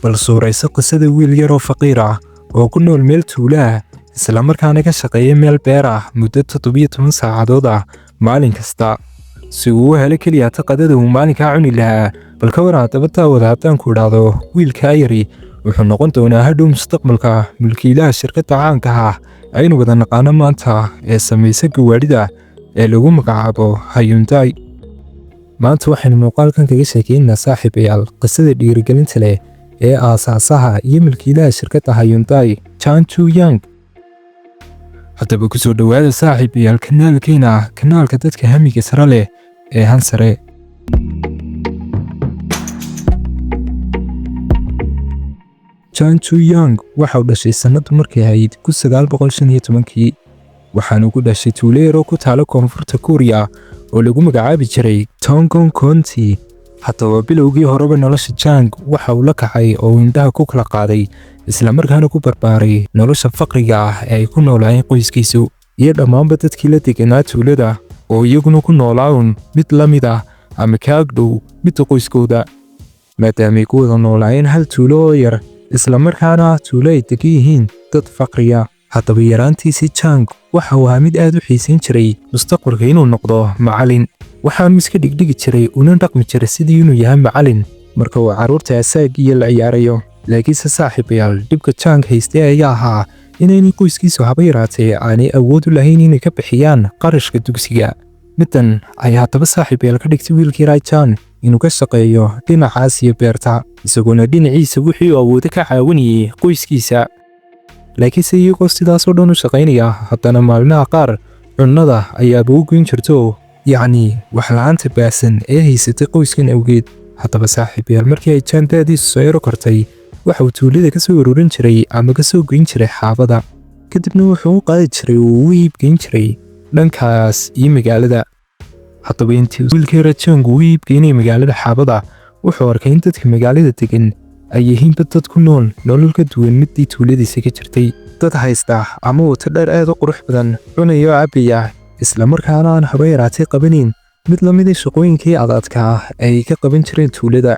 Bal suurayso qisada wiil yar oo faqiir ah oo ku nool meel tuulo ah, isla markaana ka shaqeeya meel beer ah muddo 17 saacadood ah maalin kasta si uu u helo keliya qadada uu maalinkaa cuni lahaa. Bal ka waran haddaba, daawada, haddaan ku idhaahdo wiilkaa yari wuxuu noqon doonaa hadhow mustaqbalka mulkiilaha shirkadda caanka ah aynu wada naqaano maanta ee samaysa gawaadhida ee lagu magacaabo Hyundai? Maanta waxaynu muuqaalkan kaga sheekeynaa, saaxiibayaal, qisada dhiirigelinta leh ee aasaasaha iyo milkiilaha shirkadda Hyundai, Jang Ju Young. Haddaba ku soo dhowaada, saaxiibayaal, kanaalkeena, kanaalka dadka hamiga sare leh ee Han Sare. Jang Ju Young waxa uu dhashay sannadu markay ahayd 1915-kii, waxaanu ku dhashay tuulo yar oo ku taala koonfurta Kuuriya oo lagu magacaabi jiray Tongong County. Haddaba bilowgii horeba nolosha Jang waxa uu la kacay oo uu indhaha ku kala qaaday, isla markaana ku barbaaray nolosha faqriga ah ee ay ku noolaayeen qoyskiisu iyo dhammaanba dadkii la deganaa tuulada, oo iyaguna ku noolaa un mid la mid ah ama ka agdhow midda qoyskooda, maadaamay ku wada noolaayeen hal tuulo oo yar, isla markaana tuulo ay degan yihiin dad faqriya. Haddaba yaraantiisii Jang waxa uu ahaa mid aad u xiisayn jiray mustaqbalka inuu noqdo macalin, waxaanu iska dhigdhigi jiray una dhaqmi jiray sidii inuu yahay macalin marka uu carruurta asaagiyo la ciyaarayo. Laakiinse, saaxiibayaal, dhibka Jang haystay ayaa ahaa inaynay qoyskiisu haba yaraatee aanay awood u lahayn inay ka bixiyaan qarashka dugsiga. Middan ayaa haddaba, saaxiibayaal, ka dhigtay wiilkii Rai Jang inuu ka shaqeeyo dhinacaas iyo beerta, isagoona dhinaciisa wixii uu awoodo ka caawinayay qoyskiisa. Laakiinse iyagoo sidaasoo dhan u shaqaynaya, haddana maalmaha qaar cunnada ayaaba u goyn jirto, yacni wax la'aanta baahsan ee haysatay qoyskan awgeed. Haddaba, saaxiibayaal, markii ay Jang da'diisu soo yaro kortay, waxa uu tuulada ka soo ururin jiray ama ka soo goyn jiray xaabada, kadibna wuxuu u qaadi jiray oo uu u iibgeyn jiray dhankaas iyo magaalada. Haddaba intii wiilkii Jang uu u iibgeynayay magaalada xaabada, wuxuu arkay in dadka magaalada degan ay yihiinba dad ku nool nolol ka duwan midii tuuladiisa ka jirtay, dad haysta ama wata dhar aad u qurux badan, cunaya oo cabbaya, isla markaana aan haba yaraatay qabanayn mid la mida shaqooyinkii adadkaa ay ka qaban jireen tuulada.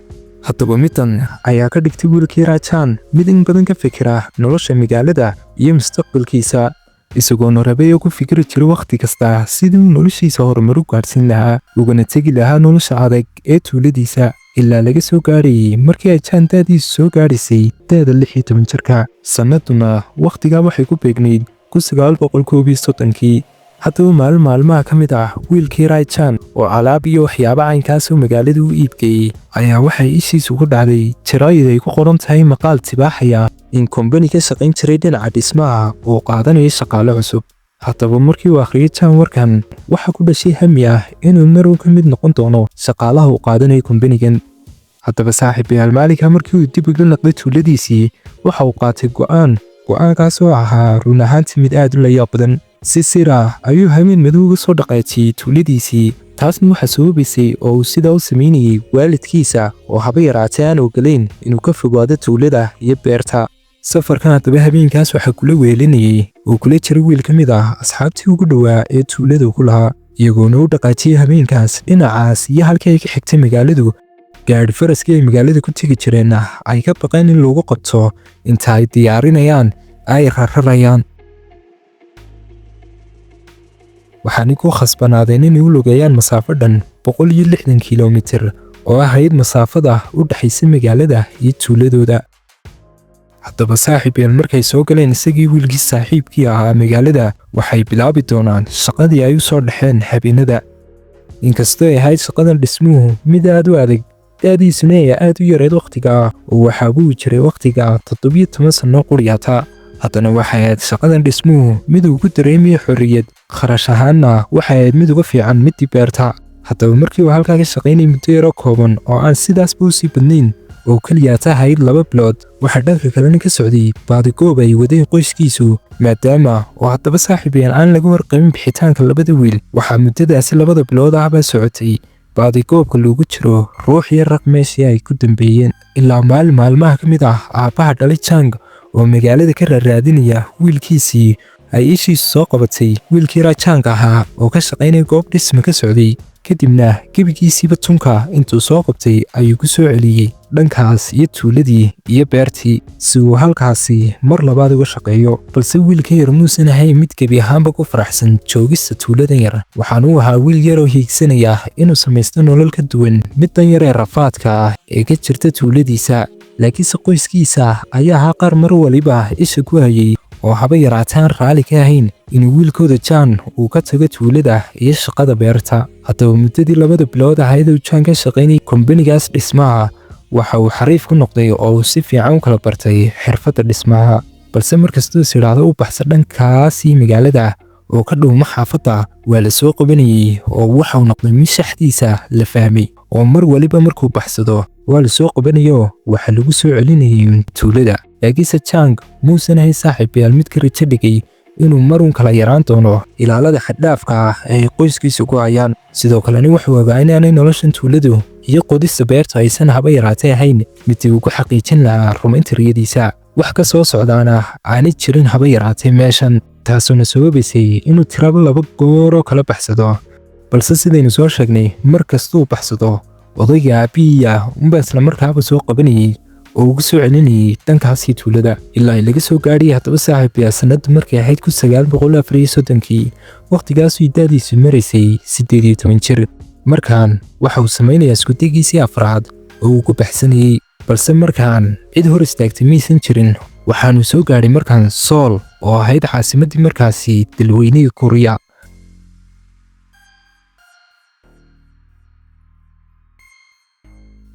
Haddaba middan ayaa ka dhigtay wiilkii Jang mid in badan ka fikira nolosha magaalada iyo mustaqbalkiisa, isagoona rabay oo ku fikiri jiray wakhti kasta sidii uu noloshiisa horumar u gaadhsiin lahaa, ugana tegi lahaa nolosha adag ee tuuladiisa, ilaa laga soo gaadhayay markii ay Jang da'diisu soo gaadhaysay da'da 16 jirka. Sannaduna wakhtigaa waxay ku beegnayd 1931-kii. Haddaba maalin maalmaha ka mid ah, wiilkii Rai Jang oo alaab iyo waxyaabo caynkaasoo magaalada u iibgeeyey ayaa waxay ishiisu ku dhacday jaraa'id ay ku qoran tahay maqaal tibaaxaya in kombani ka shaqayn jiray dhinaca dhismaha uu qaadanayo shaqaale cusub. Haddaba markii uu akhriyay Jang warkan, waxa ku dhashay hami ah inuu maruu ka mid noqon doono shaqaalaha uu qaadanayo kombanigan. Haddaba, saaxiibayaal, maalinka markii uu dib uga noqday tuuladiisii, waxa uu qaatay go'aan, go'aankaas oo ahaa run ahaantii mid aad u layaab badan. Si sir ah ayuu habeen madow uga soo dhaqaajiyey tuuladiisii. Taasna waxaa sababaysay oo uu sidaa u samaynayey waalidkiisa oo haba yaraatee aan ogolayn inuu ka fogaado tuulada iyo beerta. Safarkan haddaba habeenkaas waxaa kula weelinayey oo kula jiray wiil ka mid ah asxaabtii ugu dhowaa ee tuulada ku lahaa, iyagoona u dhaqaajiyey habeenkaas dhinacaas iyo halkii ay ka xigtay magaaladu. Gaadhi faraskii ay magaalada ku tegi jireenna ay ka baqeen in lagu qabto inta ay diyaarinayaan ay rararayaan, waxaanay ku khasbanaadeen inay u lugeeyaan masaafo dhan 160 kilomitir oo ahayd masaafada u dhexaysa magaalada iyo tuuladooda. Haddaba, saaxiibyaal, markay soo galeen isagii wiilkii saaxiibkii ahaa magaalada, waxay bilaabi doonaan shaqadii ay u soo dhexeen habeenada. Inkastoo ay ahayd shaqadan dhismuhu mid aad u adag, da'diisuna ay aad u yareed wakhtiga, oo waxaabuu jiray wakhtiga 17 sanno quryaata, haddana waxay ahayd shaqadan dhismuhu mid uu ku dareemayo xorriyad, kharash ahaanna waxay ahayd mid uga fiican midii beerta. Haddaba markii uu halkaa ka shaqaynayay muddo yaro kooban oo aan sidaasba u sii badnayn oo keliya tahayd 2 bilood, waxaa dhanka kalena ka socday baadigoob ay wadeen qoyskiisu, maadaama oo haddaba, saaxiibayaal, aan laga warqabin bixitaanka labada wiil. Waxaa muddadaasi 2da bilood ahbaa socotay baadigoobka loogu jiro ruux iyo raq meeshii ay ku dambeeyeen, ilaa maalin maalmaha ka mid ah aabbaha dhalay Jang oo magaalada ka raaraadinaya wiilkiisii ay ishiisu soo qabatay wiilkii Jang ahaa oo ka shaqaynaya goob dhisma ka socday. Kadibna gebigiisiiba tunka intuu soo qabtay ayuu ku soo celiyey Dhankaas iyo tuuladii iyo beertii si uu halkaasi mar labaad uga shaqeeyo. Balse wiilka yar muusan ahayn mid gebi ahaanba ku faraxsan joogista tuuladan yar. Waxaanu ahaa wiil yaroo hiigsanaya inuu samaysto nolol ka duwan middan yar ee rafaadka ah ee ka jirta tuuladiisa. Laakiinse qoyskiisa ayaa ahaa qaar mar waliba isha ku hayay oo haba yaraataan raalli ka ahayn inuu wiilkooda Jaan uu ka tago tuulada iyo shaqada beerta. Haddaba muddadii 2da bilood ahayd uu Jaan ka shaqaynayay kombanigaas dhismaha, waxa uu xariif ku noqday oo uu si fiican u kala bartay xirfadda dhismaha. Balse markastuu is idhaahdo u baxsa dhankaasii magaalada oo ka dhuuma xaafadda, waa la soo qabanayey oo waxa uu noqday mid shaxdiisa la fahmay, oo mar waliba markuu baxsado waa la soo qabanayo, waxa lagu soo celinayay tuulada. Laakiinse Jang muusan ahayn, saaxiibayaal, mid ka rajo dhigay inuu marun kala yaraan doono ilaalada xaddhaafka ah ee ay qoyskiisu ku hayaan. Sidoo kalena wuxuu ogaa inaanay noloshan tuuladu iyo qodista beertu aysan haba yaraatay ahayn midii uu ku xaqiijin lahaa rumaynta riyadiisa, wax ka soo socdaana aanay jirin haba yaraatay meeshan, taasuna sababaysay inuu tiraba laba gooroo kala baxsado. Balse sidaynu soo sheegnay, mar kastuu baxsado, odayga aabbihiya unbaa isla markaaba soo qabanayey oo ugu soo celinayay dhankaasii tuulada, ilaa ay laga soo gaadhiyay. Haddaba, saaxiibaya, sanaddu markay ahayd 1934-kii, wakhtigaasuu da'diisu maraysay 18 jir. Markaan waxa uu samaynayaa iskudagiisii afraad oo uu ku baxsanayey, balse markaan cid hor istaagtay maysan jirin. Waxaanu soo gaadhay markaan Sool oo ahayd caasimaddii markaasi dalweynihii Kuuriya.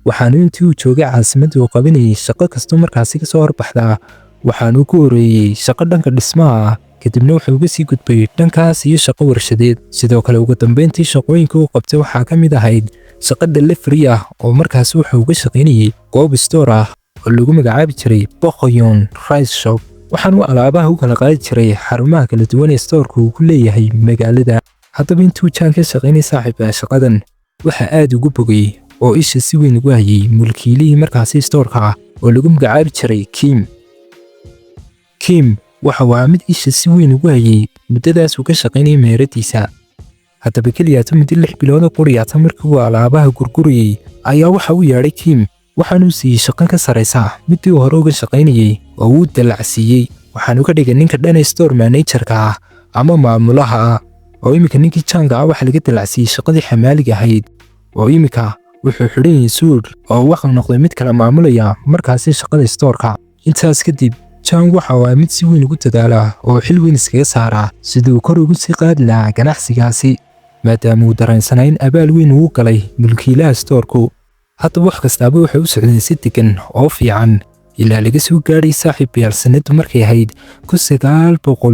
Waxaanu intii uu joogay caasimadda uu qabanayay shaqo kastoo markaasi kasoo horbaxdaa. Waxaanuu ku horeeyey shaqo dhanka dhismaha ah, kadibna wuxuu uga sii gudbay dhankaas iyo shaqo warshadeed. Sidoo kale, ugu dambeyntii shaqooyinka uu qabtay waxaa ka mid ahayd shaqo delivery ah, oo markaasi wuxuu uga shaqaynayay goob store ah oo lagu magacaabi jiray Bokoyon Rice Shop. Waxaanuu alaabaha u kala qaadi jiray xarumaha kala duwan ee stoorka uu ku leeyahay magaalada. Haddaba intuu Jaan ka shaqaynay, saaxiibka, shaqadan waxaa aad ugu bogay oo isha si weyn ugu hayay mulkiilihii markaasi stoorka ah oo lagu magacaabi jiray Kim. Kim waxa uu ahaa mid isha si weyn ugu hayay muddadaas uu ka shaqaynayay meheradiisa. Haddaba keliyaata muddo 6 bilood oo quriyaata markii uu alaabaha gurgurayay ayaa waxa uu yeedhay Kim, waxaanuu siiyey shaqo ka saraysa midii uu hore uga shaqaynayay oo uu dallacsiiyey. Waxaanu ka dhigay ninka dhan store managerka ah ama maamulaha ah, oo iminka ninkii Jaanka ah waxa laga dallacsiiyey shaqadii xamaaliga ahayd, oo iminka wuxuu xidhan yahay suud oo waxuu noqday mid kala maamulaya markaasi shaqada stoorka. Intaas kadib Jang waxa uu mid si weyn ugu dadaala oo xil weyn iskaga saaraa sidii uu kor ugu sii qaadi lahaa ganacsigaasi, maadaama uu dareensanaa in abaal weyn uu galay mulkiilaha stoorku. Haddaba wax kastaaba waxay u socdeen si degan oo fiican ilaa laga soo gaadhay, saaxiibayaal, sanadu markay ahayd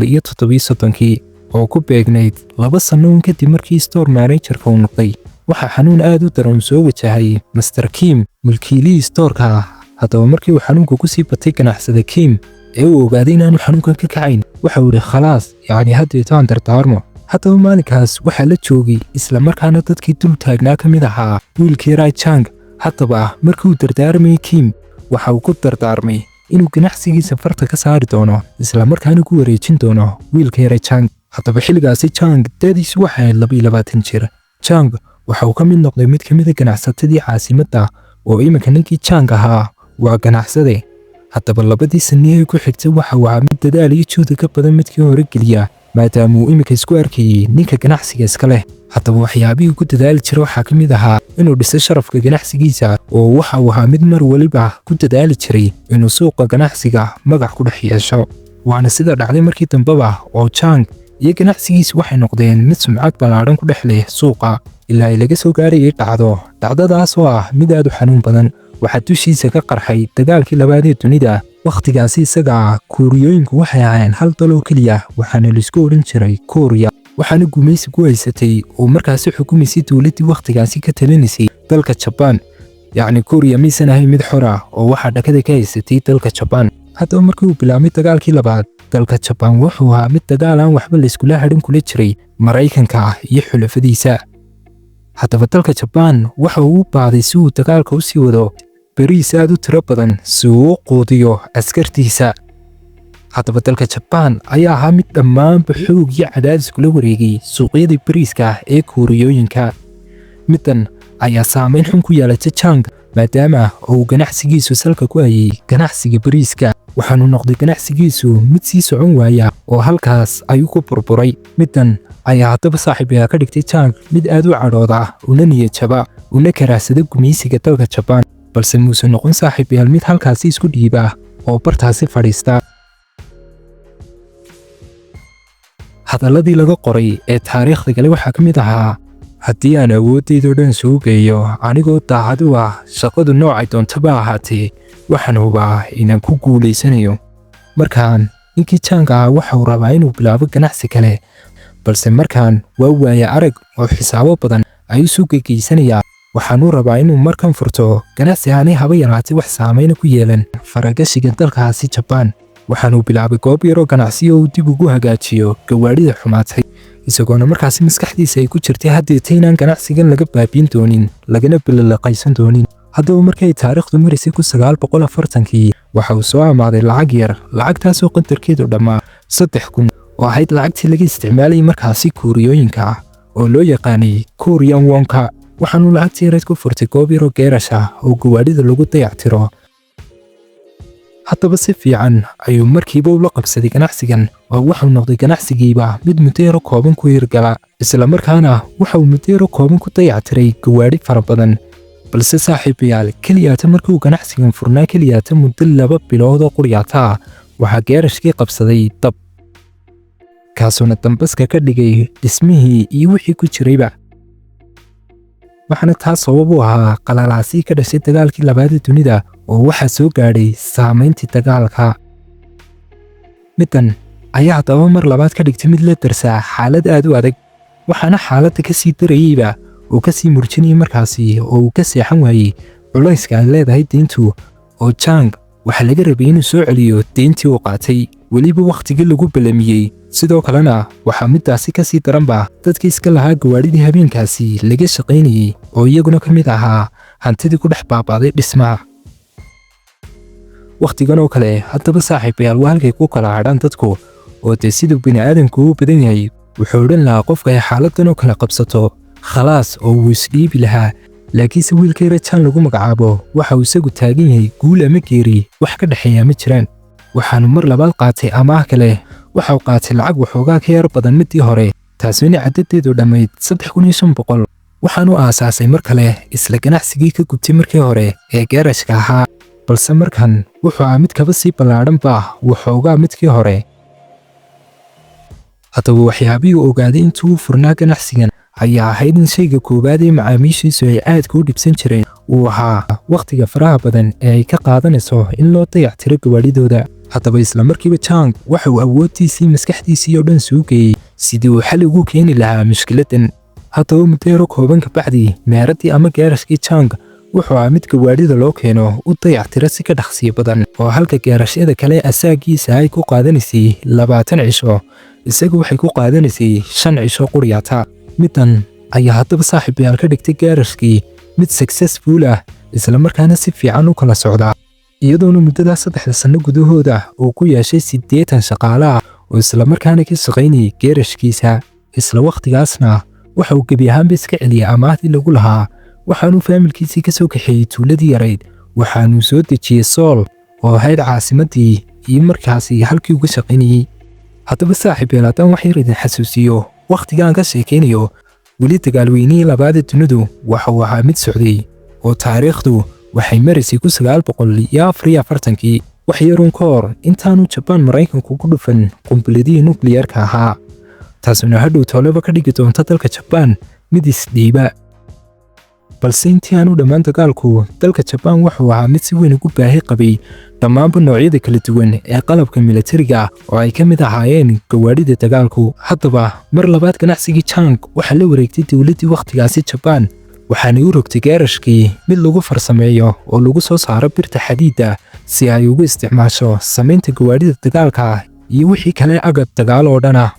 1937-kii, oo ku beegnayd 2 sanno kadib markii store managerka uu noqday. Waxaa xanuun aad u daran soo wajahay Master Kim, mulkiilihii stoorka. Haddaba markii uu xanuunku ku sii batay ganacsada Kim ee uu ogaaday inaanu xanuunkan ka kacayn, waxa uu yidhi: "Khalaas, yacni haddeeto aan dardaarmo." Haddaba maalinkaas waxaa la joogay isla markaana dadkii dul taagnaa ka mid ahaa wiilkii Rai Jang. Haddaba markii uu dardaarmayay Kim, waxa uu ku dardaarmay inuu ganacsigiisa farta ka saari doono, isla markaana ku wareejin doono wiilka yara Jang. Haddaba xilligaasi Jang da'diisu waxay ahayd 22 jir. Jang waxa uu ka mid noqday mid ka mid a ganacsatadii caasimadda, oo iminka ninkii Jang ahaa waa ganacsade. Haddaba labadii sanee ku xigtay waxa uu ahaa mid dadaal iyo juhdi ka badan midkii hore geliya, maadaama uu iminka isku arkayey ninka ganacsiga iska leh. Haddaba waxyaabihii ku dadaali jiray waxaa ka mid ahaa inuu dhisay sharafka ganacsigiisa, oo waxa uu ahaa mid mar waliba ku dadaali jiray inuu suuqa ganacsiga magac ku dhex yeesho. Waana sida dhacday markii dambeba, oo Jang iyo ganacsigiisu waxay noqdeen mid sumcad ballaadhan ku dhex leh suuqa, ilaa ay laga soo gaarayay dhacdo, dhacdadaas oo ah mid aad u xanuun badan. Waxaa dushiisa ka qarxay dagaalkii labaad ee dunida. Wakhtigaasi isaga ah Kuuriyooyinku waxay ahaayeen hal dal oo keliya, waxaana laisku odhan jiray Kuuriya. Waxaana gumaysi ku haysatay oo markaasi xukumaysay dowladdii wakhtigaasi ka talinaysay dalka Jabaan. Yacni Kuuriya maysan ahayn mid xor ah, oo waxaa dhakada ka haysatay dalka Jabaan. Haddaba markii uu bilaabmay dagaalkii labaad, dalka Jabaan wuxuu ahaa mid dagaal aan waxba layskula hadhin kula jiray Maraykanka iyo xulafadiisa. Haddaba dalka Jabaan waxa uu u baahday si uu dagaalka u sii wado bariis aad u tiro badan si uu u quudiyo askartiisa. Haddaba dalka Jabaan ayaa ahaa mid dhammaanba xoog iyo cadaadis kula wareegay suuqyadii bariiska ee Kuuriyooyinka. Middan ayaa saameyn xun ku yeelatay Jang. Maadaama uu ganacsigiisu salka ku hayay ganacsiga bariiska, waxaanu noqday ganacsigiisu mid sii socon waaya oo halkaas ayuu ku burburay. Middan ayaa haddaba, saaxiibayaal, ka dhigtay Jang mid aad u cadhooda, una niyad jaba, una karaahsada gumaysiga dalka Jabaan. Balse muuse noqon, saaxiibayaal, mid halkaasi isku dhiiba oo bartaasi fadhiista. Hadalladii laga qoray ee taariikhda gale waxaa ka mid ahaa: "Haddii aan awooddaydoo dhan suu geeyo, anigoo daacad u ah shaqadu noocay doontaba ahaatee, waxaan hubaa inaan ku guulaysanayo." Markaan ninkii Jang ahaa waxa uu rabaa inuu bilaabo ganacsi kale, balse markaan waa waaya arag oo xisaabo badan ayuu suuqa geysanayaa. Waxaanuu rabaa inuu markan furto ganacsi aanay haba yaraatay wax saamayna ku yeelan faragashiga dalkaasi Jabaan. Waxaanuu bilaabay goob yaroo ganacsiyo uu dib ugu hagaajiyo gawaadhida xumaatay, isagoona markaasi maskaxdiisa ay ku jirtay haddeeta inaan ganacsigan laga baabiin doonin, lagana bililiqaysan doonin. Haddaba markay taariikhdu maraysay 1940-kii, waxa uu soo amaaday lacag yar, lacagtaasoo qadarkeedu dhammaa 3000, oo ahayd lacagtii laga isticmaalayay markaasi Kuuriyooyinka oo loo yaqaanay Korean wonka. Waxaanuu lacagtii yareed ku furtay goob yaroo geerash ah oo gawaadhida lagu dayactiro. Haddaba si fiican ayuu markiiba ula qabsaday ganacsigan, oo wuxuu noqday ganacsigiiba mid muddo yaro kooban ku hirgala, islamarkaana waxa uu muddo yaro kooban ku dayactiray gawaadhi fara badan. Balse, saaxiibayaal, keliyaata markii uu ganacsigan furnaa keliyaata muddo 2 bilood oo quryaata ah, waxaa geerashkii qabsaday dab, kaasuuna dambaska ka dhigay dhismihii iyo wixii ku jirayba. Waxaana taas sabab u ahaa qalalaasii ka dhashay dagaalkii labaada dunida, oo waxaa soo gaadhay saamayntii dagaalka. Middan ayaa haddaba mar labaad ka dhigtay mid la darsaa xaalad aad u adag. Waxaana xaaladda ka sii darayeyba oo ka sii murjinayay markaasi oo uu ka seexan waayey culayska ay leedahay deyntu, oo Jang waxaa laga rabay inuu soo celiyo deyntii uu qaatay, weliba wakhtigii lagu ballamiyey. Sidoo kalena waxaa middaasi ka sii daranba dadkii iska lahaa gawaadhidii habeenkaasi laga shaqaynayey, oo iyaguna ka mid ahaa hantidii ku dhex baabaaday dhismaha. Wakhtigan oo kale haddaba, saaxiibayaal, waa halkay ku kala hadhaan dadku, oo dee siduu bini'aadamku u badan yahay, wuxuu odhan lahaa qofka ay xaaladdan oo kale qabsato khalaas, oo wuu isdhiibi lahaa. Laakiinse wiilka yara Jaan lagu magacaabo waxa uu isagu taagan yahay guul ama geeri wax ka dhexeeya ma jiraan. Waxaanu mar labaad qaatay amaah kale. Waxa uu qaatay lacag waxoogaa ka yar badan midii hore, taasina caddadeedu dhammayd 3500. Waxaanu aasaasay mar kale isla ganacsigii ka gubtay markii hore ee geerashka ahaa, balse markan wuxuu ahaa mid kaba sii ballaadhanba waxoogaa midkii hore. Haddaba waxyaabihii uu ogaaday intuu u furnaa ganacsigan ayaa ahayd in shayga koowaad ee macaamiishiisu ay aadka u dhibsan jireen uu ahaa wakhtiga faraha badan ee ay ka qaadanayso in loo dayactiro gawaadhidooda. Haddaba isla markiiba Jang waxa uu awooddiisii, maskaxdiisii oo dhan suu geeyey sidii uu xal ugu keeni lahaa mushkiladdan. Haddaba muddo yaro kooban kabacdi, meeraddii ama geerashkii Jang wuxuu ahaa mid gawaadhida loo keeno u dayactira si ka dhaqsiyo badan, oo halka geerashyada kale asaagiisa ay ku qaadanaysay 20 cisho, isagu waxay ku qaadanaysay 5 cisho quryaata. Middan ayaa haddaba, saaxiibayaal, ka dhigtay geerashkii mid successful ah, islamarkaana si fiican u kala socda, iyadoona muddadaa 3-da sanno gudahooda uu ku yeeshay 80 shaqaale ah oo islamarkaana ka shaqaynayay geerashkiisa. Isla wakhtigaasna waxa uu gebi ahaanba iska celiyey amaahdii lagu lahaa. Waxaanuu faamilkiisii ka soo kaxeeyey tuuladii yarayd, waxaanuu soo dejiyey Sool oo ahayd caasimaddii iyo markaasi halkii uga shaqaynayey. Haddaba, saaxiibeel, haddaan wax yar idin xasuusiyo, wakhtigaan ka sheekaynayo weli dagaalweynihii labaada dunidu waxa uu ahaa mid socday, oo taariikhdu waxay maraysay 1944-kii, wax yaruun ka hor intaanu Jabaan Maraykanku ku dhufan qumbuladihii nukliyarka ahaa, taasuna hadhow tooleba ka dhigi doonta dalka Jabaan mid isdhiiba. Balse intii aanu dhammaan dagaalku, dalka Jabaan wuxuu ahaa mid si weyn ugu baahi qabay dhammaanba noocyada kala duwan ee qalabka milatariga, oo ay ka mid ahaayeen gawaadhida dagaalku. Haddaba mar labaad ganacsigii Jang waxaa la wareegtay dowladdii wakhtigaasi Jabaan, waxaanay u rogtay geerashkii mid lagu farsameeyo oo lagu soo saaro birta xadiidda, si ay ugu isticmaasho samaynta gawaadhida dagaalka iyo wixii kale agab dagaal oo dhan ah.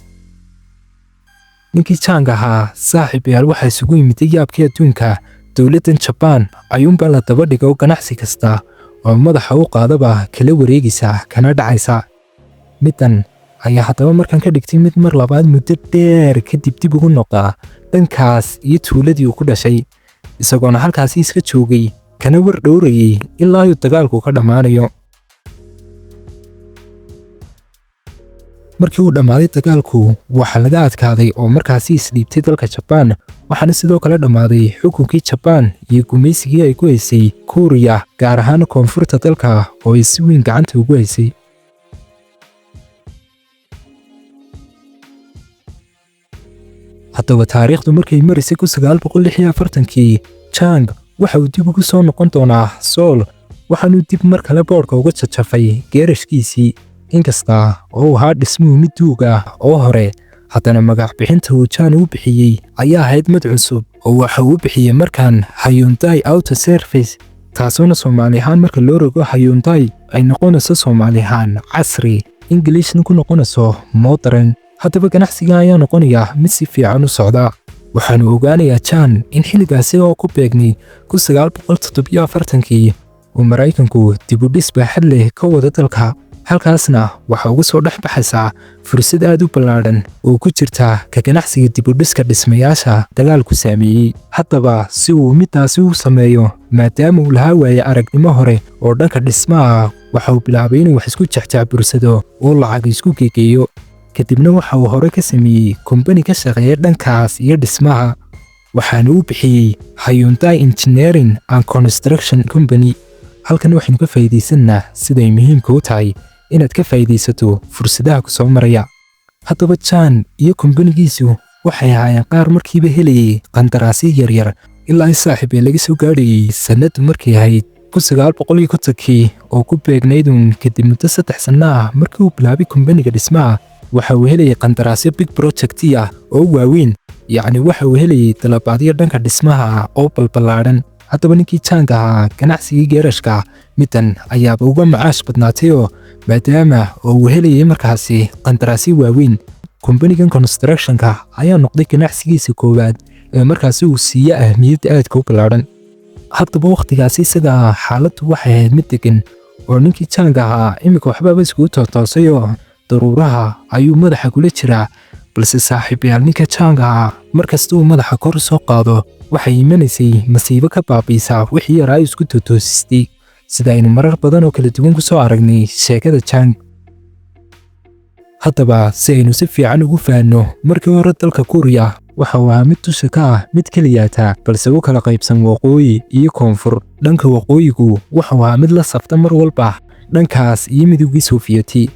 Ninkii Jang ahaa, saaxiibayaal, waxaa isugu yimiday yaabkii adduunka. Dowladdan Jabaan ayuunbaa la daba dhigo ganacsi kasta oo madaxa u qaadaba kala wareegaysa kana dhacaysa. Middan ayaa haddaba markan ka dhigtay mid mar labaad muddo dheer kadib dib ugu noqda dhankaas iyo tuuladii uu ku dhashay, isagoona halkaasi iska joogay. kana war dhowrayey ilaa uu dagaalku ka dhammaanayo. Markii uu dhammaaday dagaalku, waxaa laga adkaaday oo markaasi isdhiibtay dalka Jabaan, waxaana sidoo kale dhammaaday xukunkii Jabaan iyo gumaysigii ay ku haysay Kuuriya, gaar ahaan koonfurta dalka oo ay si weyn gacanta ugu haysay. Haddaba taariikhdu markay marisay 1946kii, Jang waxa uu dib ugu soo noqon doonaa Sool, waxaanuu dib mar kale boodhka uga jajafay geerashkiisii. Inkasta oo uu ahaa dhismuhu mid duug ah oo hore, haddana magac bixinta uu Jang u bixiyey ayaa ahayd mid cusub oo waxa uu bixiyey markan Hyundai Auto Service, taasoona Soomaali ahaan marka loo rogo Hyundai ay noqonayso Soomaali ahaan casri, Ingiliishna ku noqonayso modern. Haddaba ganacsiga ayaa noqonaya mid si fiican u socda. Waxaanu ogaanayaa Jang in xilligaasi oo ku beegnay 1947kii uu Maraykanku dib u dhis baaxad leh ka wada dalka. Halkaasna waxa uga soo dhex baxaysaa fursad aad u ballaadhan oo ku jirta ka ganacsiga dib u dhiska dhismayaasha dagaalku saameeyey. Haddaba si uu middaasi u sameeyo, maadaama uu lahaa waaye aragnimo hore oo dhanka dhismaha, waxa uu bilaabay inuu wax isku jexjexbursado oo lacag isku geegeeyo. Kadibna waxa uu hore ka sameeyey kumbani ka shaqeeya dhankaas iyo dhismaha, waxaana uu bixiyey Hyundai Engineering and Construction Company. Halkan waxaynu ka faa'iidaysannaa siday muhiimka u tahay inaad ka faa'iidaysato fursadaha ku soo maraya. Haddaba Jang iyo kumbanigiisu waxay ahaayeen qaar markiiba helayay qandaraasyo yaryar ilaa in saaxiib ee laga soo gaadhayay sannadu markay ahayd 1950kii oo ku beegnaydun kadib muddo 3 sanno ah markii uu bilaabay kumbaniga dhismaha. Waxa uu helayay qandaraasyo big project ah oo waaweyn, yacni waxa uu helayay dalabaadyo dhanka dhismaha ah oo balballaadhan. Haddaba ninkii Jang ahaa ganacsigii geerashka middan ayaaba uga macaash badnaatayoo maadaama oo uu helayay markaasi qandaraasyo waaweyn. Kumbanigan constructionka ayaa noqday ganacsigiisa koowaad ee markaasi uu siiyo ahmiyad aadka u ballaadhan. Haddaba wakhtigaasi isaga ah xaaladdu waxay ahayd mid degan oo ninkii Jang ahaa iminka waxbaaba iskugu tootoosayoo daruuraha ayuu madaxa kula jiraa. Balse saaxiibayaal, ninka Jang ahaa markasta uu madaxa kor soo qaado waxay imanaysay masiibo ka baabiisa wixii yaraa isku tootoosistay, sida aynu marar badan oo kala duwan ku soo aragnay sheekada Jang. Haddaba si aynu si fiican ugu fahanno, markii hore dalka Kuuriya waxa uu ahaa mid dusha ka ah mid keliyaata, balse u kala qaybsan waqooyi iyo koonfur. Dhanka waqooyigu waxa uu ahaa mid la safta mar walba dhankaas iyo midowgii Soofiyeti,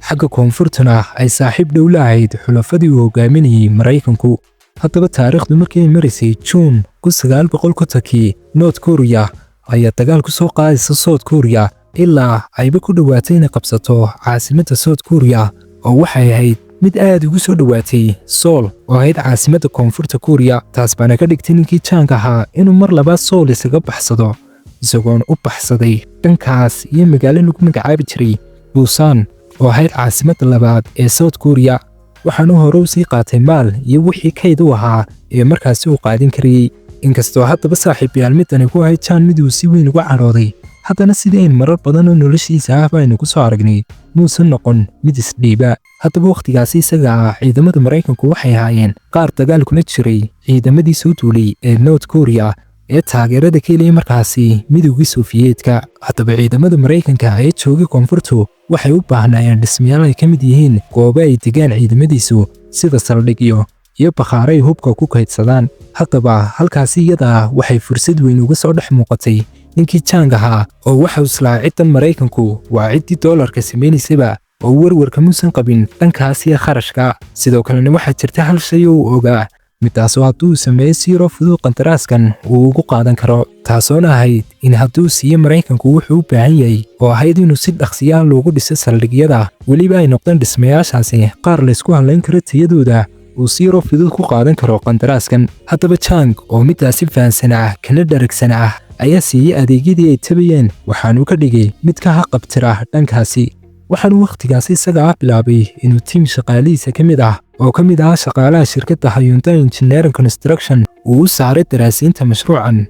xagga koonfurtuna ay saaxiib dhow la ahayd xulafadii uu hogaaminayay Maraykanku. Haddaba taariikhdu markii ay maraysay Juun 1950kii, North Korea ayaa dagaal ku soo qaadaysa South Korea ilaa ayba ku dhowaatay inay qabsato caasimadda South Korea, oo waxay ahayd mid aad ugu soo dhowaatay Seoul oo ahayd caasimadda koonfurta Kuuriya. Taas baana ka dhigtay ninkii Jang ahaa inuu mar labaad Seoul isaga baxsado, isagoon u baxsaday dhankaas iyo magaalo lagu magacaabi jiray Busan oo ahayd caasimadda labaad ee South Korea. Waxaanu hore u sii qaatay maal iyo wixii kayd u ahaa ee markaasi uu qaadin karayey. Inkastoo haddaba saaxiibayaal midani ku ahayd Jang mid uu si weyn uga cadhooday, haddana sidii aynu marar badan oo noloshiisa ah baynu ku soo aragnay, muusan noqon mid isdhiiba. Haddaba wakhtigaasi isaga ah ciidamada Maraykanku waxay ahaayeen qaar dagaal kula jiray ciidamadii soo duulay ee North Korea ee taageerada ka heliyay markaasi midowgii Sofiyeetka. Haddaba ciidamada Maraykanka ee joogay koonfurtu waxay u baahnaayeen dhismayaal ay ka mid yihiin goobo ay degaan ciidamadiisu sida saldhigyo iyo bakhaaray hubka ku kaydsadaan. Haddaba halkaasi iyada waxay fursad weyn uga soo dhex muuqatay ninkii Jang ahaa, oo waxa islaa ciddan Maraykanku waa ciddii doolarka samaynaysaba oo warwarka muusan qabin dhankaas iyo kharashka. Sidoo kalena waxaa jirta hal shay oo uu ogaa, midaasoo hadduu sameeyo si yaroo fudud qandaraaskan uu ugu qaadan karo, taasoona ahayd in hadduu siiyo Maraykanku wuxuu u baahan yahay oo ahayd inuu si dhaqsiyaa loogu dhiso saldhigyada, weliba ay noqdeen dhismayaashaasi qaar laysku hallayn karo tayadooda, uu si yaroo fudud ku qaadan karo qandaraaskan. Haddaba Jang oo midaasi fahansanaa kana dharagsanaa ayaa siiyey adeegyadii ay tabayeen, waxaanuu ka dhigay mid ka haqabtira dhankaasi. Waxaanu wakhtigaasi isaga ah bilaabay inuu tiim shaqaalihiisa ka mid ah oo ka mid ah shaqaalaha shirkadda Hyundai Engineering Construction uu u saaray daraasiinta mashruucan.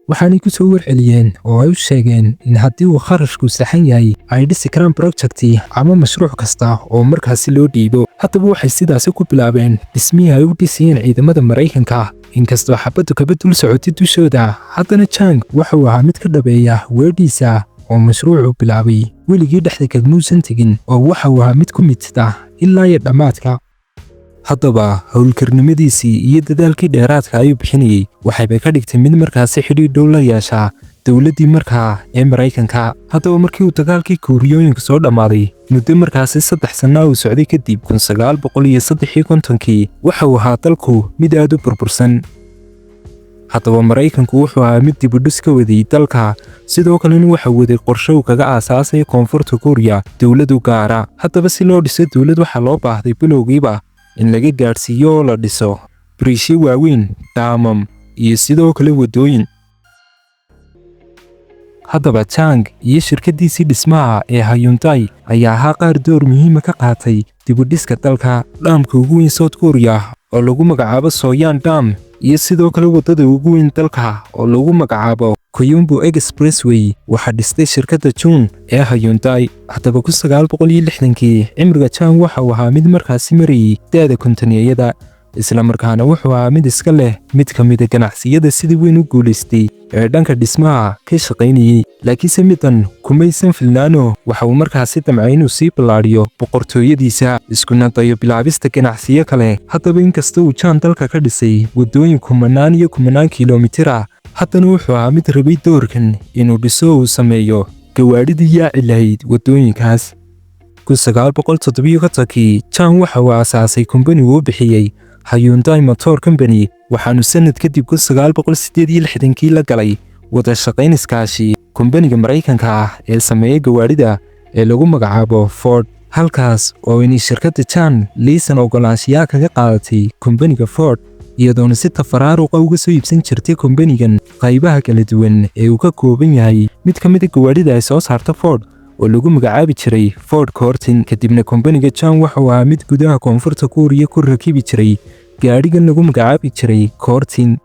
Waxaanay ku soo warceliyeen oo ay u sheegeen in haddii uu kharashku saxan yahay ay dhisi karaan projecti ama mashruuc kasta oo markaasi loo dhiibo. Haddaba waxay sidaasi ku bilaabeen dhismihii ay u dhisayeen ciidamada Maraykanka. Inkastoo xabaddu kaba dul socotay dushooda, haddana Jang wuxuu ahaa mid ka dhabeeya weedhiisa oo mashruucu bilaabay weligii dhexda kagmuusan tegin, oo waxa uu ahaa mid ku mitida ilaa iyo dhammaadka. Haddaba howlkarnimadiisii iyo dadaalkii dheeraadka ayuu bixinayey waxaybay ka dhigtay mid markaasi xidhiidh dhow la yeeshaa dowladdii markaa ee Maraykanka. Haddaba markii uu dagaalkii Kuuriyooyinka soo dhammaaday, muddo markaasi 3 sanna uu socday kadib, 1953-kii, waxa uu ahaa dalku mid aad u burbursan. Haddaba Maraykanku wuxuu ahaa mid dibudhis ka waday dalka, sidoo kalena waxa waday qorshe uu kaga aasaasay Koonfurta Kuuriya dowlad u gaara. Haddaba si loo dhiso dowlad, waxaa loo baahday bilowgiiba in laga gaadhsiiyo oo la dhiso biriishyo waaweyn, dhaamam iyo sidoo kale waddooyin. Haddaba Jang iyo shirkaddiisii dhismaha ee Hyundai ayaa ahaa qaar door muhiima ka qaatay dibudhiska dalka. Dhaamka ugu weyn South Korea oo lagu magacaabo Soyang Dam iyo sidoo kale waddada ugu weyn dalka oo lagu magacaabo Gyeongbu Expressway waxaa dhistay shirkadda Jun ee Hyundai. Haddaba 1960-kii cimriga Jang waxa uu ahaa mid markaasi marayay da'da kontoneeyada, isla markaana wuxuu ahaa mid iska leh mid ka mid a ganacsiyada sida weyn u guulaystay ee dhanka dhismaha ka shaqaynayey. Laakiinse midan kumaysan filnaano, waxa uu markaasi damcay inuu sii ballaadhiyo boqortooyadiisa, iskuna dayo bilaabista ganacsiyo kale. Haddaba inkasta uu Jang dalka ka dhisay waddooyin kumanaan iyo kumanaan kilomitir ah, haddana wuxuu ahaa mid rabay doorkan inuu dhiso uu sameeyo gawaadhidii yaaci lahayd waddooyinkaas. 1957-kii Jang waxa uu aasaasay kumbani uu bixiyey Hyundai Motor Company, waxaanu sanad kadib 1968-kii la galay wada shaqayn iskaashi kumbaniga Maraykanka ah ee sameeya gawaadhida ee lagu magacaabo Ford, halkaas oo inay shirkadda Jang liisan ogolaanshiyaa kaga qaadatay kumbaniga Ford, iyadoona si tafaraaruqa uga soo iibsan jirtay kumbanigan qaybaha kala duwan ee uu ka kooban yahay mid ka mid a gawaadhida ay soo saarto Ford oo lagu magacaabi jiray Ford Cortin. Kadibna kumbaniga Jang wuxuu ahaa mid gudaha Koonfurta Kuuriya ku rakibi jiray gaadhigan lagu magacaabi jiray Cortin.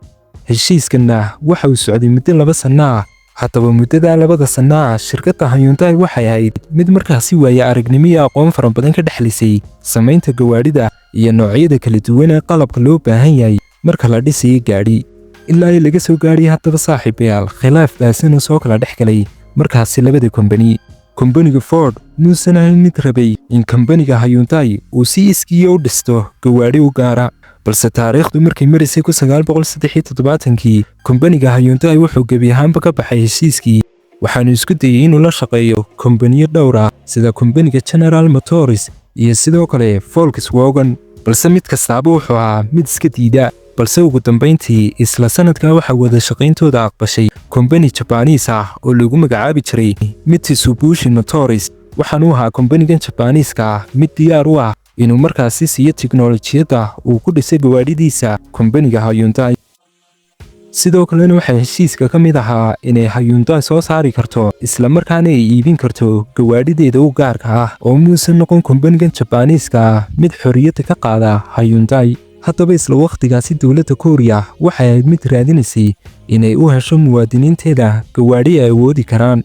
Heshiiskanna waxa uu socday muddo 2 sanno ah. Haddaba muddadaa 2da sanno ah, shirkadda Hyundai waxay ahayd mid markaasi waaye aragnimo iyo aqoon fara badan ka dhexlisay samaynta gawaadhida iyo noocyada kala duwan ee qalabka loo baahan yahay marka la dhisayo gaadhi ilaa ay laga soo gaadhay. Haddaba saaxiibayaal, khilaaf baasina soo kala dhex galay markaasi labada kombani. Kombaniga Ford muusan ahayn mid rabay in kombaniga Hyundai uu si iskiya u dhisto gawaadhi u gaara, balse taariikhdu markay maraysay 1973-kii, kombaniga Hyundai wuxuu gebi ahaanba ka baxay heshiiskii, waxaanu isku dayey inuu la shaqeeyo kombaniyo dhowr ah sida kombaniga General Motors iyo sidoo kale Volkswagen, balse mid kastaaba wuxuu ahaa mid iska diida. Balse ugu dambayntii isla sanadkaa waxaa wada shaqayntooda aqbashay kombani Jabaniis ah oo lagu magacaabi jiray Mitsubishi Motors. Waxaanu ahaa kombanigan Jabaniiska ah mid diyaar u ah inuu markaasi siiyo tiknolojiyadda uu ku dhisay gawaadhidiisa kombaniga Hyundai. Sidoo kalena waxaa heshiiska ka mid ahaa inay Hyundai soo saari karto isla markaana ay iibin karto gawaadhideeda u gaarka ah, oo muusan noqon kombanigan Jabaniiska ah mid xorriyadda ka qaada Hyundai. Haddaba isla wakhtigaasi dowladda Kuuriya waxay ahayd mid raadinaysay inay u hesho muwaadiniinteeda gawaadhi ay awoodi karaan,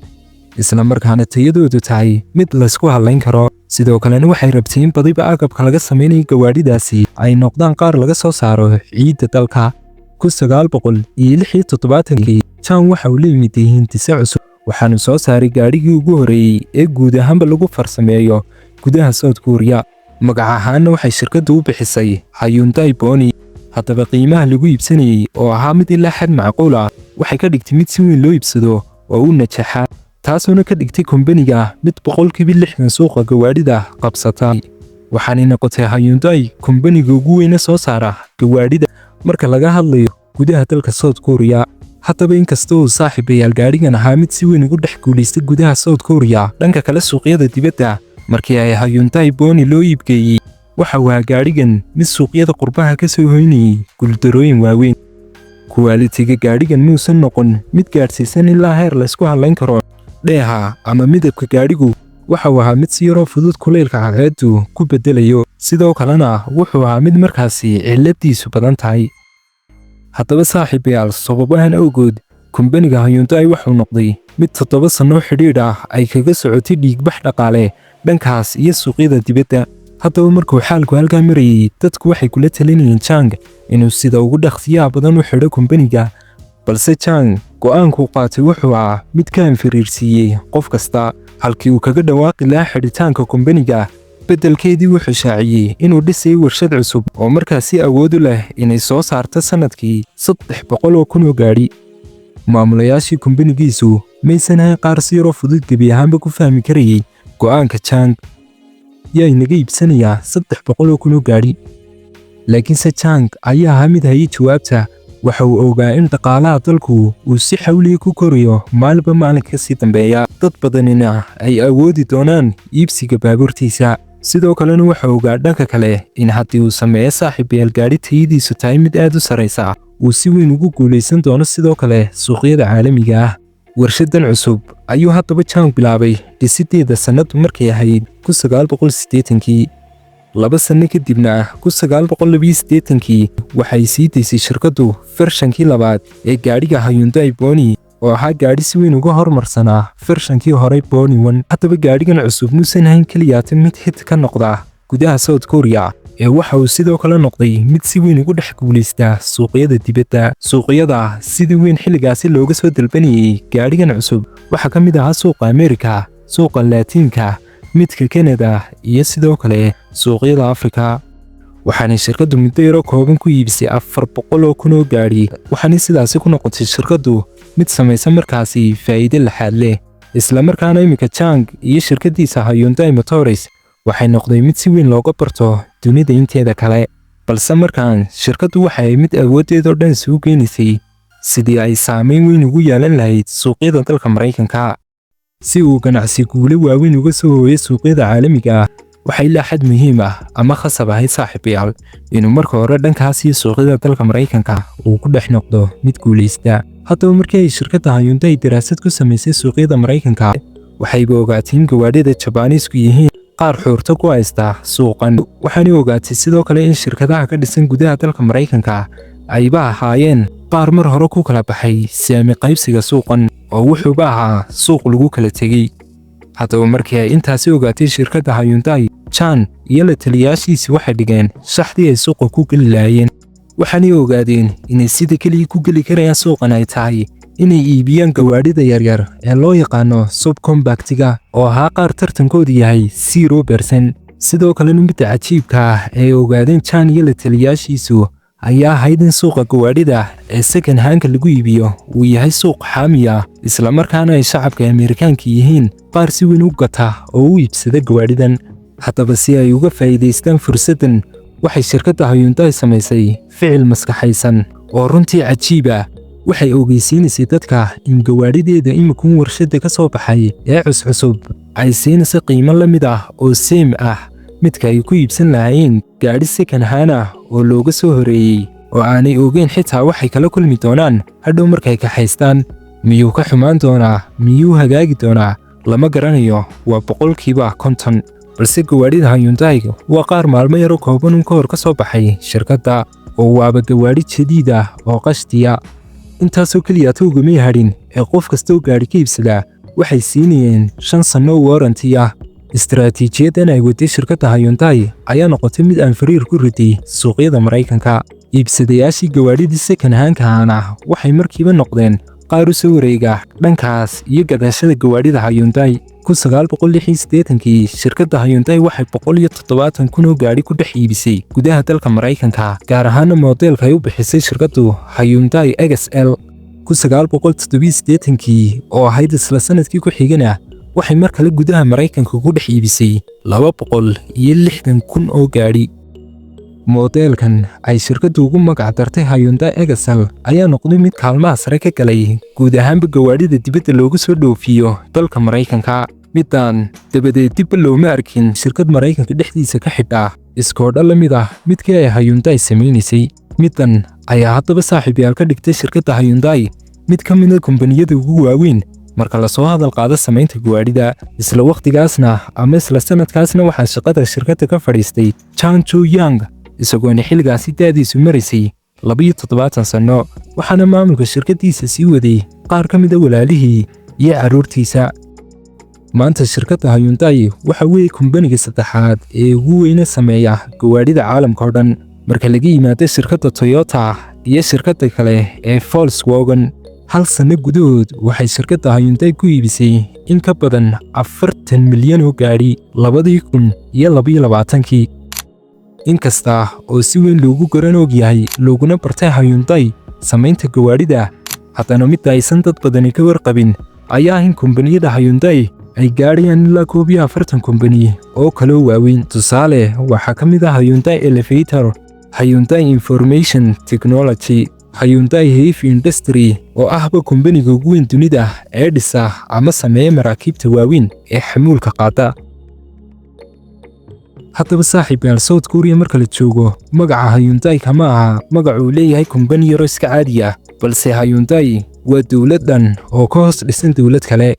isla markaana tayadoodu tahay mid laysku hadlayn karo. Sidoo kalena waxay rabtay in badiba agabka laga samaynayo gawaadhidaasi ay noqdaan qaar laga soo saaro ciidda dalka. 1976-kii Jang waxa uu la yimid hindise cusub, waxaanu soo saaray gaadhigii ugu horreeyey ee guud ahaanba lagu farsameeyo gudaha South Korea. Magac ahaanna waxay shirkaddu u bixisay Hyundai Pony. Haddaba qiimaha lagu iibsanayey oo ahaa mid ilaa xad macquul ah waxay ka dhigtay mid si weyn loo iibsado oo u najaxa, taasoona ka dhigtay kombaniga mid 60% suuqa gawaadhida qabsata. Waxaanay noqotay Hyundai kombaniga ugu weyne soo saara gawaadhida marka laga hadlayo gudaha dalka South Korea. Haddaba inkasta uu saaxiibayaal gaadhigan ahaa mid si weyn ugu dhex guulaystay gudaha South Korea, dhanka kale suuqyada dibadda markii ay Hyundai Pony loo iibgeeyey, waxa uu ahaa gaadhigan mid suuqyada qurbaha ka soo hoynayay guuldarooyin waaweyn. Quality-ga gaadhigan muusan noqon mid gaadhsiisan ilaa heer laysku hadlayn karo. Dheeha ama midabka gaadhigu waxa uu ahaa mid si yaroo fudud kulaylka cadceeddu ku beddelayo, sidoo kalena wuxuu ahaa mid markaasi cilladiisu badan tahay. Haddaba saaxiibayaal, sababahan awgood kumbaniga Hyundai wuxuu noqday mid 7 sano xidhiidh ah ay kaga socotay dhiigbax dhaqaale dhankaas iyo suuqyada dibadda. Haddaba markuu xaalku halkaa marayey, dadku waxay kula talinayeen Jang inuu sida ugu dhaqsiyaha badan u xidho kumbaniga, balse Jang go'aankuu qaatay wuxuu ahaa mid ka anfariirsiiyey qof kasta. Halkii uu kaga dhawaaqi lahaa xidhitaanka kumbaniga, beddelkeedii wuxuu shaaciyey inuu dhisayay warshad cusub oo markaasi awood u leh inay soo saarto sannadkii 300,000 oo gaadhi. Maamulayaashii kumbanigiisu maysan ahayn qaar si yaroo fudud gebi ahaanba ku fahmi karayey go'aanka Jang. Yaa inaga iibsanayaa 300,000 oo gaadhi? Laakiinse Jang ayaa ahaa mid hayay jawaabta. Waxa uu ogaa in dhaqaalaha dalku uu si xawliya ku korayo maalinba maalinka ka sii dambeeya, dad badanina ay awoodi doonaan iibsiga baabuurtiisa. Sidoo kalena waxa ogaa dhanka kale in haddii uu sameeyo, saaxiibayaal, gaadhi tayadiisu tahay mid aad u sarraysa, uu si weyn ugu guulaysan doono sidoo kale suuqyada caalamiga ah. Warshadan cusub ayuu haddaba Jang bilaabay dhisideeda sannadu markay ahayd 1980-kii. 2 sanno kadibna, 1982-kii, waxay sii daysay shirkaddu version-kii labaad ee gaadhiga Hyundai Pony, oo ahaa gaadhi si weyn uga hormarsanaa version-kii horey, Pony One. Haddaba gaadhigan cusub muusan ahayn keliyaata mid hit ka noqda gudaha South Korea, ee waxa uu sidoo kale noqday mid si weyn ugu dhex guulaysta suuqyada dibadda. Suuqyada sida weyn xilligaasi looga soo dalbanayey gaadhigan cusub waxaa ka mid ahaa suuqa Ameerika, suuqa Laatiinka, midka Kanada iyo sidoo kale suuqyada Afrika. Waxaanay shirkaddu muddo yaro kooban ku iibisay 400,000 oo gaadhi, waxaanay sidaasi ku noqotay shirkaddu mid samaysa markaasi faa'iide laxaad leh. Islamarkaana iminka Jang iyo shirkaddiisa Hyundai Motors waxay noqday mid si weyn looga barto dunida inteeda kale. Balse markaan shirkaddu waxay mid awooddeedoo dhan isugu geynaysay sidii ay saamayn weyn ugu yeelan lahayd suuqyada dalka Maraykanka. Si uu ganacsi guulo waaweyn uga soo hooyo suuqyada caalamiga ah, waxaa ilaa xad muhiim ah ama khasab ahayd, saaxiibayaal, inuu marka hore dhankaas iyo suuqyada dalka Maraykanka uu ku dhex noqdo mid guulaysta. Haddaba markii ay shirkadda Hyundai daraasad ku samaysay suuqyada Maraykanka, waxayba ogaatay in gawaadhida Jabaaniisku yihiin qaar xuurto ku haysta suuqan. Waxaanay ogaatay sidoo kale in shirkadaha ka dhisan gudaha dalka Maraykanka ayba ahaayeen qaar mar hore ku kala baxay saami qaybsiga suuqan, oo wuxuuba ahaa suuq lagu kala tegey. Haddaba markii ay intaasi ogaatay shirkadda Hyundai, Jang iyo la taliyaashiisii waxay dhigeen shaxdii ay suuqa ku geli lahaayeen. Waxaanay ogaadeen inay sida keliya ku geli karayaan suuqan ay tahay inay iibiyaan gawaadhida yaryar ee loo yaqaano subcompact-iga, oo ahaa qaar tartankoodu yahay 0%. Sidoo kalena midda cajiibka ah ee ogaadeen Jang iyo la taliyaashiisu ayaa ahayd in suuqa gawaadhida ee second hand-ka lagu iibiyo uu yahay suuq xaami ah, islamarkaana ay shacabka Ameerikaanka yihiin qaar si weyn u gata oo u iibsada gawaadhidan. Haddaba si ay uga faa'iidaystaan fursaddan, waxay shirkadda Hyundai samaysay ficil maskaxaysan oo runtii cajiib ah. Waxay ogeysiinaysay dadka in gawaadhideeda imikun warshadda ka soo baxay ee cuscusub ay siinayso qiimo la mid ah oo same ah midka ay ku iibsan lahaayeen gaadhi second hand ah oo looga soo horeeyey, oo aanay ogeyn xitaa waxay kala kulmi doonaan hadhow markay kaxaystaan. Miyuu ka xumaan doonaa, miyuu hagaagi doonaa, lama garanayo, waa 50%. Balse gawaadhida Hyundai waa qaar maalmo yaro kooban un ka hor ka soo baxay shirkadda, oo waaba gawaadhi jadiid ah oo qashtiya. Intaasoo keliya towgamay hadhin, ee qof kastoo gaadhi ka iibsadaa waxay siinayeen 5 sanno warranty ah. Istaraatiijiyadan ay waday shirkadda Hyundai ayaa noqotay mid aan fariir ku riday suuqyada Maraykanka. Iibsadayaashii gawaadhidii second hand-kaana waxay markiiba noqdeen qaar u soo wareega dhankaas iyo gadashada gawaadhida Hyundai. 1986-kii shirkadda Hyundai waxay 170,000 oo gaadhi ku dhex iibisay gudaha dalka Maraykanka, gaar ahaana moodeelka ay u bixisay shirkaddu Hyundai XL. 1987-kii, oo ahayd isla sanadkii ku xigana, waxay mar kale gudaha Maraykanka ku dhex iibisay 260,000 oo gaadhi. Moodeelkan ay shirkaddu ugu magac dartay Hyundai XL ayaa noqday mid kaalmaha sare ka galay guud ahaanba gawaadhida dibadda loogu soo dhoofiyo dalka Maraykanka. Midaan dabadeed dibba looma arkin shirkad Maraykanka dhexdiisa ka xidha iskoodha la mid ah midkii ay Hyundai samaynaysay. Middan ayaa haddaba, saaxiibayaal, ka dhigtay shirkadda Hyundai mid ka mid a kombaniyada ugu waaweyn marka lasoo hadal qaado samaynta gawaadhida. Isla wakhtigaasna ama isla sanadkaasna waxaa shaqada shirkadda ka fadhiistay Jang Joo Young, isagoona xilligaasi da'diisu maraysay 72 sanno, waxaana maamulka shirkaddiisa sii waday qaar ka mid a walaalihii iyo carruurtiisa. Maanta shirkadda Hyundai waxa weeye kumbaniga saddexaad ee ugu weyne sameeya gawaadhida caalamka oo dhan, marka laga yimaado shirkadda Toyota iyo shirkadda kale ee Volkswagen. Hal sanno gudahood waxay shirkadda Hyundai ku iibisay in ka badan 40 milyan oo gaadhi 2022-kii. Inkasta oo si weyn loogu garan og yahay looguna bartay Hyundai samaynta gawaadhida, haddana midda aysan dad badani ka warqabin ayaa in kombaniyada Hyundai ay gaadhayaan ilaa 41 kombani oo kaloo waaweyn. Tusaale, waxaa ka mid ah Hyundai Elevator, Hyundai Information Technology, Hyundai Heavy Industry oo ahba kombaniga ugu weyn dunida ee dhisa ama sameeya maraakiibta waaweyn ee xamuulka qaada. Haddaba saaxiibayaal, South Korea marka la joogo, magaca Hyundai kama aha magac uu leeyahay kombani yaro iska caadi ah, balse Hyundai waa dowlad dhan oo ka hoos dhisan dowlad kale.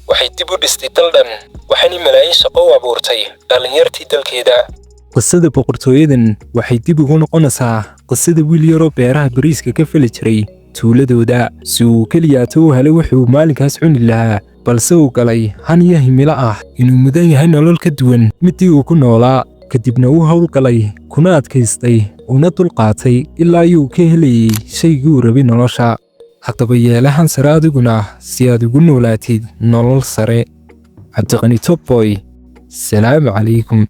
Waxay dib u dhistay dal dhan, waxaanay malaayiin shaqo u abuurtay dhallinyartii dalkeeda. Qisada boqortooyadan waxay dib ugu noqonaysaa qisada wiil yaroo beeraha bariiska ka fali jiray tuuladooda si uu keliyaato u helay wuxuu maalinkaas cuni lahaa, balse uu galay han iyo himilo ah inuu mudan yahay nolol ka duwan midii uu ku noolaa. Kadibna uu howlgalay, kuna adkaystay, una dulqaatay ilaa iyuu ka helayey shaygii uu rabay nolosha. Haddaba yeelahan sare adiguna si aad ugu noolaatid nolol sare. Cabdiqani Topboy, salaamu calaykum.